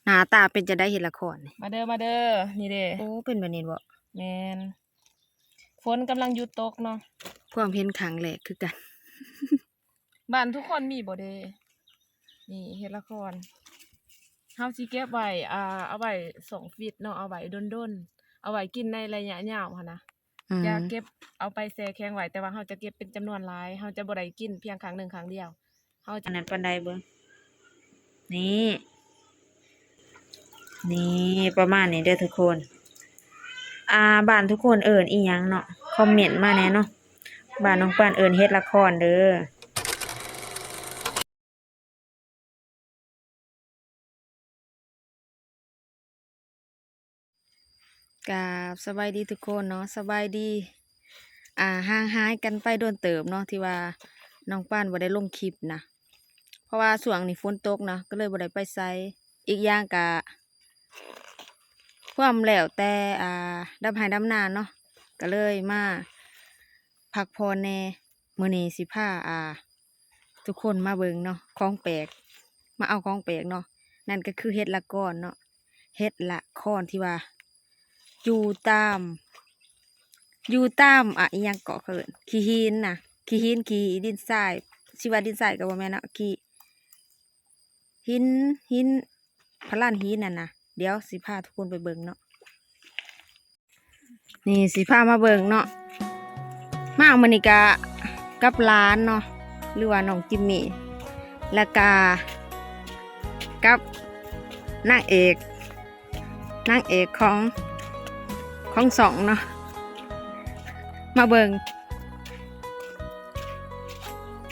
ໜ້າຕາເປັນຈັ່ງໃດເຮັດລະຄອນນີ້? ມາເດີ ມາເດີ ນີ້ເດ້. ໂອ້ ເປັນແບບນີ້ບໍ? ແມ່ນ. ຝົນກຳລັງຢຸດຕົກເນາະ. ພວມເຫັນຄັ້ງແລກຄືກັນ. ບ້ານທຸກຄົນມີບໍ່ເດ? ນີ້ເຮັດລະຄອນ ເຮົາຊິເກັບໄວ້ ອ່າ ເອົາໄວ້ສອງຟຣີດເນາະ ເອົາໄວ້ດົນໆ ເອົາໄວ້ກິນໃນໄລຍະຍາວຫັ້ນນະ. ອືມ ຈະເກັບເອົາໄປແຊ່ແຂງໄວ້ ແຕ່ວ່າເຮົາຈະເກັບເປັນຈຳນວນຫຼາຍ ເຮົາຈະບໍ່ໄດ້ກິນພຽງຄັ້ງໜຶ່ງຄັ້ງດຽວ ເຮົາຈະ ອັນນັ້ນປານໃດເບິ່ງ. ນີ້ ນີ້ປະມານນີ້ເດີທຸກຄົນ. ອ່າ ບ້ານທຸກຄົນເອີ້ນອີ່ຫຍັງເນາະ? ຄອມເມັນມາແດ່ເນາະ. ບ້ານນ້ອງປານເອີ້ນເຫັດລະຄອນເດີ. ກາບສະບາຍດີທຸກຄົນເນາະ ສະບາຍດີ. ອ່າ ຫ່າງຫາຍກັນໄປດົນເຕີບເນາະ ທີ່ວ່ານ້ອງປານບໍ່ໄດ້ລົງຄລິບນະ ເພາະວ່າຊ່ວງນີ້ຝົນຕົກເນາະ ກໍເລີຍບໍ່ໄດ້ໄປໃສ. ອີກຢ່າງກະ ພວມແລ້ວແຕ່ ອ່າ ດຳໄຮ່ດຳນາເນາະ ກໍເລີຍມາພັກຜ່ອນແດ່. ມື້ນີ້ຊິພາ ອ່າ ທຸກຄົນມາເບິ່ງເນາະ ຂອງແປກ ມາເອົາຂອງແປກເນາະ ນັ້ນກໍຄືເຫັດລະຄອນເນາະ ເຫັດລະຄອນທີ່ວ່າຢູ່ຕາມ ຢູ່ຕາມ ອ່າ ອີ່ຫຍັງເກາະ ເຂົາເອີ້ນ ຂີ້ຫີນນະ ຂີ້ຫີນ ຂີ້ດິນຊາຍ ຊິວ່າດິນຊາຍກໍບໍ່ແມ່ນເນາະ ຂີ້ຫີນ ຫີນ ພະລານຫີນນັ້ນນະ. ດຽວຊິພາທຸກຄົນໄປເບິ່ງເນາະ. ນີ້ຊິພາມາເບິ່ງເນາະ ມາມື້ນີ້ກະກັບຫຼານເນາະ ຫຼືວ່ານ້ອງຈິມມີ ແລ້ວກະກັບນາງເອກ ນາງເອກຂອງ ຂອງຊ່ອງເນາະ. ມາເບິ່ງ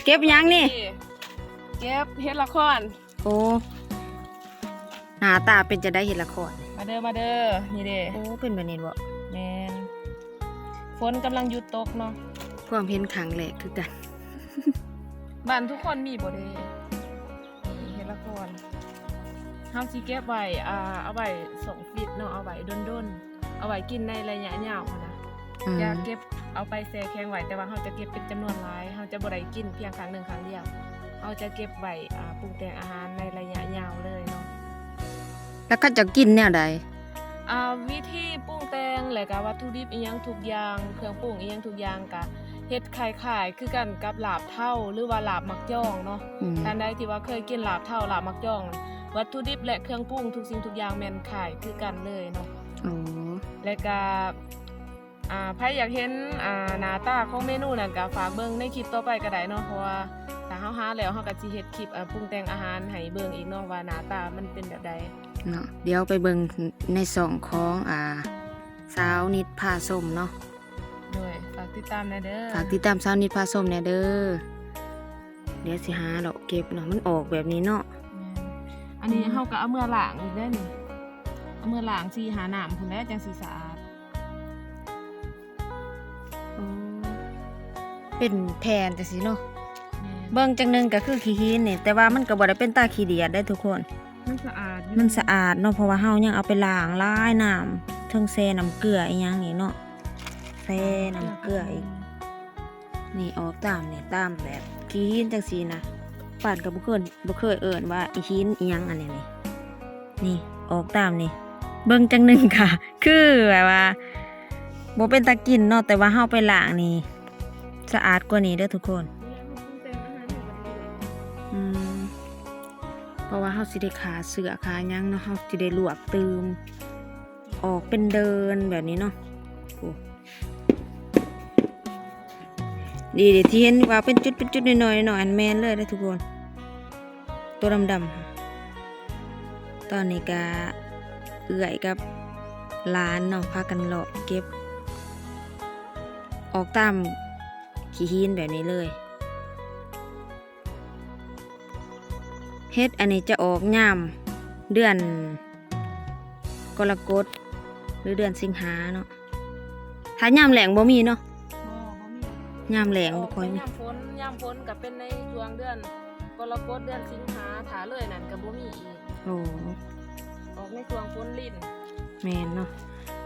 ເກັບຫຍັງນີ້? ເກັບເຫັດລະຄອນ. ໂອ້ ໜ້າຕາເປັນຈັ່ງໃດເຫັດລະຄອນ? ມາເດີ ມາເດີ ນີ້ເດ້. ໂອ້ ເປັນແບບນີ້ບໍ? ແມ່ນ. ຝົນກຳລັງຢຸດຕົກເນາະ. ພວມເຫັນຄັ້ງແລກຄືກັນ. ບ້ານທຸກຄົນມີບໍ່ເດ? ນີ້ເຫັດລະຄອນ ເຮົາຊິເກັບໄວ້ ອ່າ ເອົາໄວ້ສອງຟຣີດເນາະ ເອົາໄວ້ດົນໆ ເອົາໄວ້ກິນໃນໄລຍະຍາວຫັ້ນນະ. ອືມ ຈະເກັບເອົາໄປແຊ່ແຂງໄວ້ ແຕ່ວ່າເຮົາຈະເກັບເປັນຈຳນວນຫຼາຍ ເຮົາຈະບໍ່ໄດ້ກິນພຽງຄັ້ງໜຶ່ງຄັ້ງດຽວ ເຮົາຈະເກັບໄວ້ ອ່າ ປຸງແຕ່ງອາຫານໃນໄລຍະຍາວເລີຍເນາະ. ແລ້ວເຂົາເຈົ້າກິນແນວໃດ? ອ່າ ວິທີປຸງແຕ່ງ ແລ້ວກະວັດຖຸດິບອີ່ຫຍັງທຸກຢ່າງ ເຄື່ອງປຸງອີ່ຫຍັງທຸກຢ່າງ ກະເຮັດຄ້າຍໆຄືກັນກັບລາບເທົາ ຫຼືວ່າລາບໝາກຈອງເນາະ. ອືມ ທ່ານໃດທີ່ວ່າເຄີຍກິນລາບເທົາ ລາບໝາກຈອງ ວັດຖຸດິບ ແລະ ເຄື່ອງປຸງທຸກສິ່ງທຸກຢ່າງແມ່ນຄ້າຍຄືກັນເລີຍເນາະ. ອໍ ແລ້ວກະ ອ່າ ໃຜຢາກເຫັນ ອ່າ ໜ້າຕາຂອງເມນູນັ້ນ ກະຝາກເບິ່ງໃນຄລິບຕໍ່ໄປກໍໄດ້ເນາະ ເພາະວ່າຖ້າເຮົາຫາແລ້ວ ເຮົາກໍຊິເຮັດຄລິບ ອ່າ ປຸງແຕ່ງອາຫານໃຫ້ເບິ່ງອີກເນາະ ວ່າໜ້າຕາມັນເປັນແບບໃດເນາະ. ດຽວໄປເບິ່ງໃນຊ່ອງຂອງ ອ່າ ສາວນິດພາຊົມເນາະ. ໂດຍ ຝາກຕິດຕາມແດ່ເດີ ຝາກຕິດຕາມສາວນິດພາຊົມແດ່ເດີ. ດຽວຊິຫາເລາະເກັບເນາະ ມັນອອກແບບນີ້ເນາະ. ແມ່ນ ອັນນີ້ ອືມ ເຮົາກໍເອົາເມືອລ້າງອີກເດ້ນີ້ ເອົາເມືອລ້າງສີ່ຫ້ານ້ຳພຸ້ນແຫຼະ ຈັ່ງຊິສະອາດ. ໂອ້ ເປັນແຜ່ນຈັ່ງຊີ້ເນາະ. ແມ່ນ ເບິ່ງຈັ່ງໜຶ່ງກໍຄືຂີ້ຫີນນີ້ ແຕ່ວ່າມັນກໍບໍ່ໄດ້ເປັນຕາຂີ້ດຽດເດ້ທຸກຄົນ. ມັນສະອາດຢູ່ ມັນສະອາດເນາະ ເພາະວ່າເຮົາຍັງເອົາໄປລ້າງຫຼາຍນ້ຳ ເຖິງແຊ່ນ້ຳເກືອອີ່ຫຍັງນີ້ເນາະ ແຊ່ນ້ຳເກືອອີກ. ນີ້ອອກຕາມນີ້ ຕາມແບບຂີ້ຫີນຈັ່ງຊີ້ນະ ປານກໍບໍ່ເຄີຍ ບໍ່ເຄີຍເອີ້ນວ່າຫີນອີ່ຫຍັງອັນນີ້ນີ້. ນີ້ອອກຕາມນີ້ ເບິ່ງຈັ່ງໜຶ່ງກະຄືແບບວ່າບໍ່ເປັນຕາກິນເນາະ ແຕ່ວ່າເຮົາໄປລ້າງນີ້ສະອາດກວ່ານີ້ເດີທຸກຄົນ. ອືມ ເພາະວ່າເຮົາຊິໄດ້ຂ້າເຊື້ອຂ້າຫຍັງເນາະ ເຮົາຊິໄດ້ລວກຕື່ມ ອອກເປັນເດີ່ນແບບນີ້ເນາະ. ໂອ້ ນີ້ເດ້ ທີ່ເຫັນວ່າເປັນຈຸດເປັນຈຸດ ນ້ອຍໆ ນ້ອຍໆ ອັນແມ່ນເລີຍເດ້ທຸກຄົນ ໂຕດຳໆ. ຕອນນີ້ກະເອື້ອຍກັບຫຼານເນາະ ພາກັນເລາະເກັບ ອອກຕາມຂີ້ຫີນແບບນີ້ເລີຍ. ເຫັດອັນນີ້ຈະອອກຍາມເດືອນກໍລະກົດ ຫຼື ເດືອນສິງຫາເນາະ. ຖ້າຍາມແລ້ງບໍ່ມີເນາະ. ບໍ່ ບໍ່ມີ ຍາມແລ້ງບໍ່ຄ່ອຍມີ. ຍາມຝົນ ຍາມຝົນກໍເປັນໃນຊ່ວງເດືອນກໍລະກົດ ເດືອນສິງຫາ ຖ້າເລີຍນັ້ນກໍບໍ່ມີອີກ. ໂອ້ ອອກໃນຊ່ວງຝົນລິນ. ແມ່ນເນາະ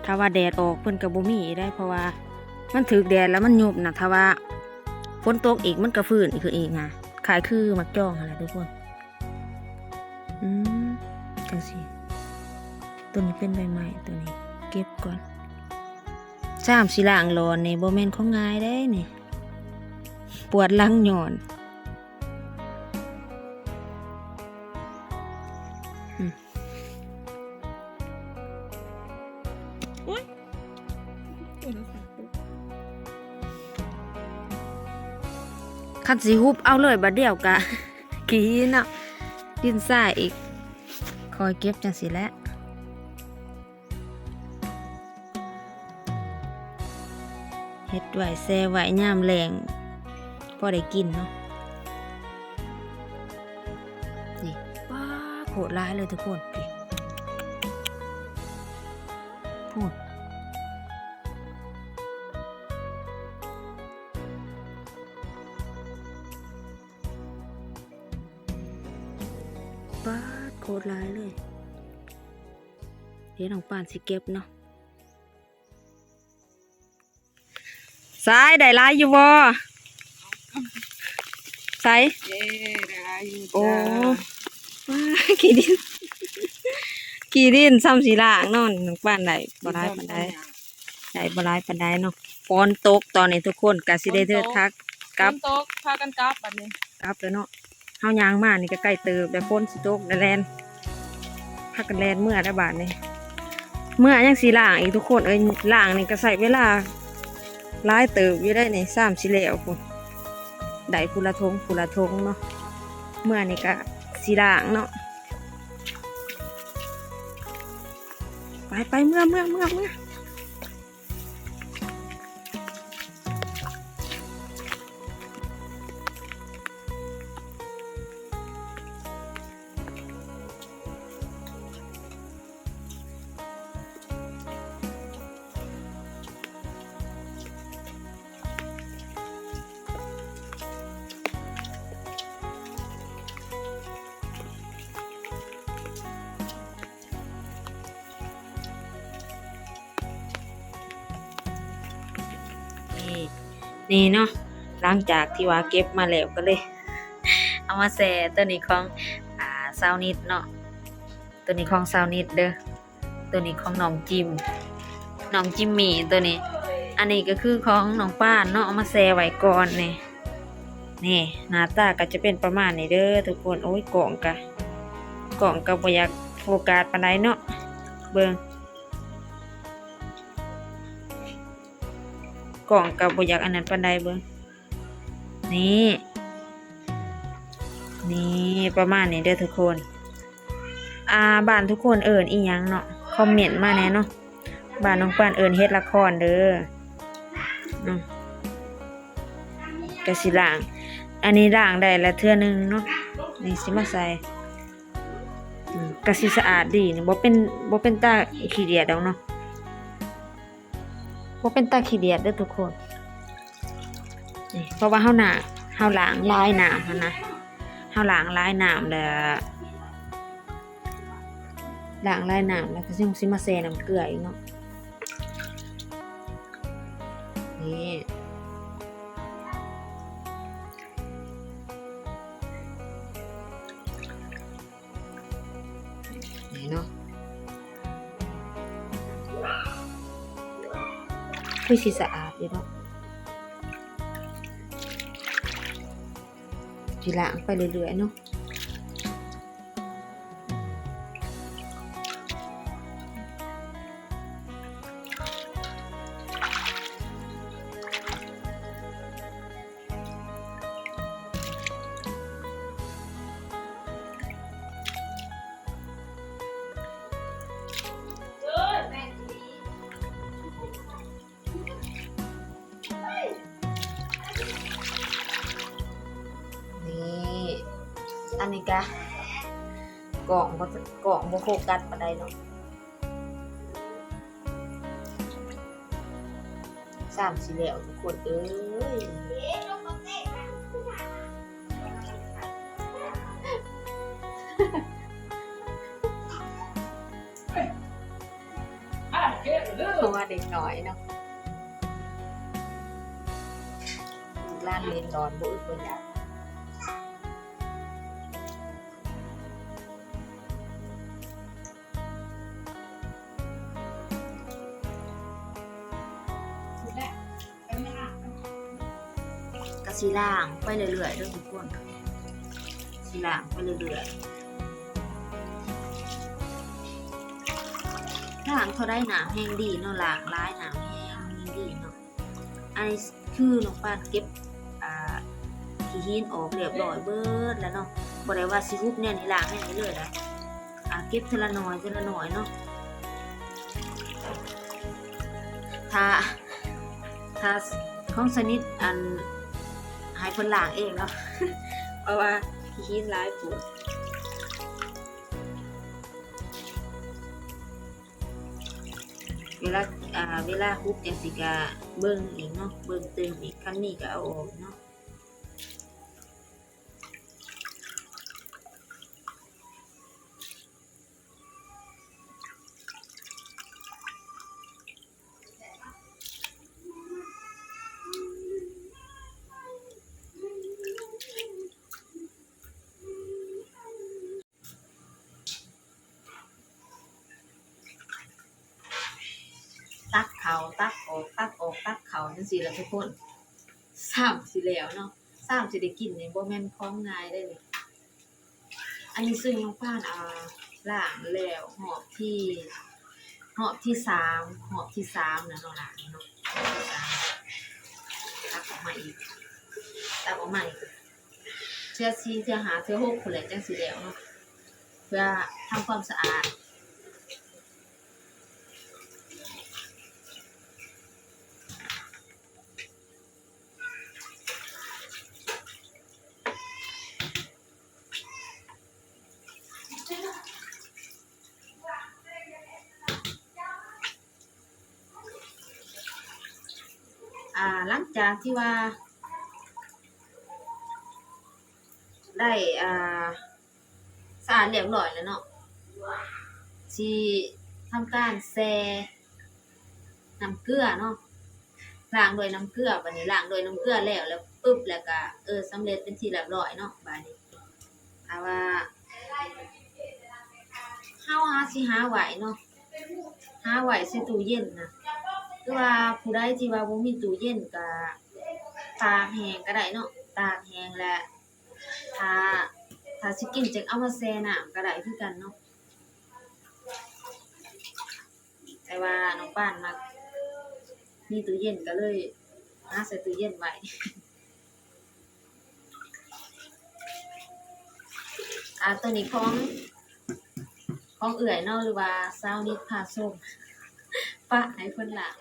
ຖ້າວ່າແດດອອກເພິ່ນກໍບໍ່ມີອີກໄດ໋ ເພາະວ່າມັນຖືກແດດແລ້ວມັນຍຸບນະ ຖ້າວ່າຝົນຕົກອີກມັນກໍຟື້ນຂຶ້ນອີກນະ ຄ້າຍຄືໝາກຈອງຫັ້ນແຫຼະທຸກຄົນ. ອືມ ຈັ່ງຊີ້ ໂຕນີ້ເປັນໃບໄມ້ ໂຕນີ້ເກັບກ່ອນ. ຊາມຊິລ້າງຫຼອນນີ້ ບໍ່ແມ່ນຂອງງ່າຍເດ້ນີ້ ປວດຫຼັງຍ້ອນ. ອືມ ໂອ້ຍ ໂທລະສັບຕົກ. ຄັນຊິຫຸບເອົາເລີຍບາດດຽວກະຂີ້ເນາະ ດິນຊາຍອີກ. ຄ່ອຍເກັບຈັ່ງຊີ້ແຫຼະ. ເຮັດໄວ້ແຊ່ໄວ້ຍາມແລ້ງພໍໄດ້ກິນເນາະ. ນີ້ ປາດ ໂຄດຫຼາຍເລີຍທຸກຄົນ ນີ້ ພຸ້ນ ປາດ ໂຄດຫຼາຍເລີຍ. ດຽວນ້ອງປານຊິເກັບເນາະ. ຊາຍ ໄດ້ຫຼາຍຢູ່ບໍ່? ຊາຍ ເອີ ໄດ້ຫຼາຍຢູ່. ໂອ້ ຈ້າ ຂີ້ດິນ ຂີ້ດິນ ຊ່ຳຊິລ້າງເນາະ. ນ້ອງປານໄດ້ບໍ່ຫຼາຍປານໃດ ໄດ້ບໍ່ຫຼາຍປານໃດເນາະ. ຝົນຕົກຕອນນີ້ທຸກຄົນ ກະຊິໄດ້ເດີນທາງກັບ. ຝົນຕົກ ພາກັນກັບບາດນີ້ ກັບແລ້ວເນາະ. ເຮົາຍ່າງມານີ້ກະໄກເຕີບແລ້ວ ຝົນຊິຕົກແລ້ວ ແລ່ນ ພາກັນແລ່ນເມືອແລ້ວບາດນີ້. ເມືອຍັງຊິລ້າງອີກທຸກຄົນເອີຍ ລ້າງນີ້ກະໃຊ້ເວລາຫຼາຍເຕີບຢູ່ໄດ໋ນີ້ ຊ່ຳຊິແລ້ວພຸ້ນ. ໄດ້ຜູ້ລະຖົງຜູ້ລະຖົງເນາະ ເມືອນີ້ກະຊິລ້າງເນາະ. ໄປໆ ເມືອ ເມືອ ເມືອ ເມືອ. ນີ້ ນີ້ເນາະ ຫຼັງຈາກທີ່ວ່າເກັບມາແລ້ວກະເລີຍເອົາມາແຊ່. ໂຕນີ້ຂອງ ອາ ສາວນິດເນາະ ໂຕນີ້ຂອງສາວນິດເດີ. ໂຕນີ້ຂອງນ້ອງຈິມ ນ້ອງຈິມມີ້ ໂຕນີ້. ອັນນີ້ກະຄືຂອງນ້ອງປານເນາະ ເອົາມາແຊ່ໄວ້ກ່ອນນີ້. ນີ້ ໜ້າຕາກະຈະເປັນປະມານນີ້ເດີທຸກຄົນ. ໂອ້ຍ ກ້ອງກະ ກ້ອງກະບໍ່ຢາກໂຟກັສປານໃດເນາະ ເບິ່ງ ກ້ອງກະບໍ່ຢາກອັນນັ້ນປານໃດ ເບິ່ງ. ນີ້ ນີ້ ປະມານນີ້ເດີທຸກຄົນ. ອ່າ ບ້ານທຸກຄົນເອີ້ນອີ່ຫຍັງເນາະ ຄອມເມັ້ນມາແດ່ເນາະ. ບ້ານນ້ອງປານເອີ້ນເຫັດລະຄອນເດີ. ອືມ ກະຊິລ້າງ ອັນນີ້ລ້າງໄດ້ລະເທື່ອໜຶ່ງເນາະ. ນີ້ ຊິມາໃສ່ ອືມ ກະຊິສະອາດດີນີ້ ບໍ່ເປັນ ບໍ່ເປັນຕາຂີ້ດຽດດອກເນາະ. ບໍ່ເປັນຕາຂີ້ດຽດເດີທຸກຄົນ. ນີ້ ເພາະວ່າເຮົາ ເຮົາລ້າງຫຼາຍນ້ຳຫັ້ນນະ ເຮົາລ້າງຫຼາຍນ້ຳແລ້ວ ລ້າງຫຼາຍນ້ຳແລ້ວກະຍັງຊິມາແຊ່ນ້ຳເກືອອີກເນາະ. ນີ້ ນີ້ເນາະ ຄືຊິສະອາດຢູ່ເນາະ. ຊິລ້າງໄປເລື້ອຍໆເນາະ. ນີ້ ອັນນີ້ກະ ກ້ອງບໍ່ ກ້ອງບໍ່ໂຟກັສປານໃດເນາະ. ຊ່ຳຊິແລ້ວທຸກຄົນເອີຍ. ເພາະວ່າເດັກນ້ອຍເນາະ ລູກຫຼານເຫຼັ້ນຫຼອນ ບໍ່ອຶດບໍ່ຢາກ. ຊິລ້າງໄປເລື້ອຍໆເດີທຸກຄົນ ຊິລ້າງໄປເລື້ອຍໆ ລ້າງເທົ່າໃດນ້ຳແຮ່ງດີເນາະ ລ້າງຫຼາຍນ້ຳແຮ່ງດີເນາະ. ອັນນີ້ຄືນ້ອງປານເກັບ ອ່າ ຂີ້ຫີນອອກຮຽບຮ້ອຍເບິດແລ້ວເນາະ ບໍ່ໄດ້ວ່າຊິຮຸບແນວນີ້ ລ້າງແນວນີ້ເລີຍນະ ອ່າ ເກັບເທື່ອລະໜ້ອຍເທື່ອລະໜ້ອຍເນາະ. ຖ້າ ຖ້າຂອງສະໜິດ ອັນ ໃຫ້ເພິ່ນລ້າງເອງເນາະ ເພາະວ່າຂີ້ຫີນຫຼາຍໂພດ. ເວລາ ອ່າ ເວລາຮຸບຈັ່ງຊີ້ກະເບິ່ງອີກເນາະ ເບິ່ງຕື່ມອີກ ຄັນມີກະເອົາອອກເນາະ. ຕັກເຂົ້າ ຕັກອອກ ຕັກອອກ ຕັກເຂົ້າ ຈັ່ງຊີ້ລະທຸກຄົນ ຊ້ຳຊິແລ້ວເນາະ ຊ້ຳຊິໄດ້ກິນນີ້ ບໍ່ແມ່ນຂອງງ່າຍເດ້ນີ້. ອັນນີ້ຊຶ່ງນ້ອງປານ ອ່າ ລ້າງແລ້ວຮອບທີ ຮອບທີສາມ ຮອບທີສາມແລ້ວເນາະ ລ້າງເນາະ ຮອບທີສາມ ຕັກອອກມາອີກ ຕັກອອກມາອີກ ເທື່ອສີ່ ເທື່ອຫ້າ ເທື່ອຫົກພຸ້ນແຫຼະ ຈັ່ງຊິແລ້ວເນາະ ເພື່ອທຳຄວາມສະອາດ. ອ່າ ຫຼັງຈາກທີ່ວ່າໄດ້ ອ່າ ສະອາດລຽບຮ້ອຍແລ້ວເນາະ ຊິທຳການແຊ່ນ້ຳເກືອເນາະ ລ້າງດ້ວຍນ້ຳເກືອ. ບາດນີ້ລ້າງດ້ວຍນ້ຳເກືອແລ້ວ ແລ້ວປຶບ ແລ້ວກະ ເອີ ສຳເລັດເປັນທີ່ລຽບຮ້ອຍເນາະ. ບາດນີ້ ຖ້າວ່າເຮົາຫາ ຊິຫາໄວ້ເນາະ ຫາໄວ້ໃສ່ຕູ້ເຢັນນະ ຫຼືວ່າຜູ້ໃດທີ່ວ່າບໍ່ມີຕູ້ເຢັນກະຕາກແຫ້ງກະໄດ້ເນາະ ຕາກແຫ້ງ ແລະ ຖ້າ ຖ້າຊິກິນຈຶ່ງເອົາມາແຊ່ນ້ຳກະໄດ້ຄືກັນເນາະ. ແຕ່ວ່ານ້ອງປານມັກມີຕູ້ເຢັນ ກະເລີຍຫາໃສ່ຕູ້ເຢັນໄວ້. ອ່າ ໂຕນີ້ຂອງ ຂອງເອື້ອຍເນາະ ຫຼືວ່າສາວນິດພາຊົມ ປະໃຫ້ເພິ່ນລ້າງ.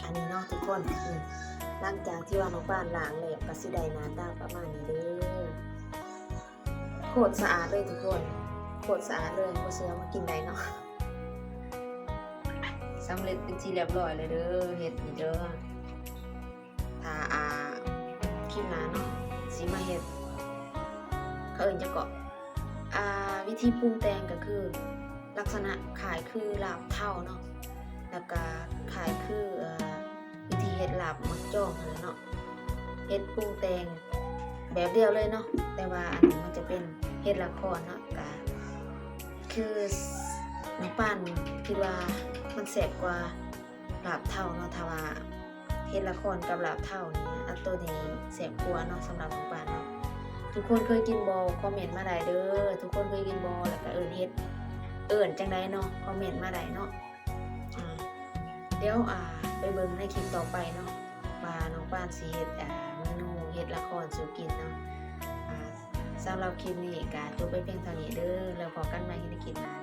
ອັນນີ້ເນາະທຸກຄົນ ອືມ ຫຼັງຈາກທີ່ວ່ານ້ອງປານລ້າງແລ້ວ ກະຊິໄດ້ໜ້າຕາປະມານນີ້ເດີ. ໂຄດສະອາດເລີຍທຸກຄົນ ໂຄດສະອາດເລີຍ ບໍ່ເຊື່ອມາກິນໄດ້ເນາະ. ສຳເລັດເປັນທີ່ລຽບຮ້ອຍແລ້ວເດີ ເຮັດນີ້ເດີ. ຖ້າ ອ່າ ຄລິບໜ້າເນາະ ຊິມາເຮັດ ເຂົາເອີ້ນຫຍັງເກາະ ອ່າ ວິທີປຸງແຕ່ງກະຄື ລັກສະນະຄ້າຍຄືລາບເທົາເນາະ ແລ້ວກະຄ້າຍຄື ເອີ ວິທີເຮັດລາບໝາກຈອງຫັ້ນແຫຼະເນາະ ເຮັດປຸງແຕ່ງແບບດຽວເລີຍເນາະ ແຕ່ວ່າອັນນີ້ມັນຈະເປັນເຫັດລະຄອນເນາະ ກະຄືນ້ອງປານຄິດວ່າມັນແຊບກວ່າ ລາບເທົາເນາະ ຖ້າວ່າເຫັດລະຄອນກັບລາບເທົານີ້ ອັນໂຕນີ້ແຊບກວ່າເນາະ ສຳລັບນ້ອງປານເນາະ. ທຸກຄົນເຄີຍກິນບໍ່? ຄອມເມັນມາໄດ້ເດີ ທຸກຄົນເຄີຍກິນບໍ່? ແລ້ວກະເອີ້ນເຮັດ ເອີ້ນຈັ່ງໃດເນາະ? ຄອມເມັນມາໄດ້ເນາະ. ອາ ດຽວ ອາ ໄປເບິ່ງໃນຄລິບຕໍ່ໄປເນາະ ວ່ານ້ອງປານຊິເຮັດ ອາ ເມນູເຫັດລະຄອນສູ່ກິນເນາະ. ສຳລັບຄລິບນີ້ກໍຈົບໄວ້ພຽງເທົ່ານີ້ເດີ ແລ້ວພໍ້ກັນໃໝ່ໃນຄລິບໜ້າ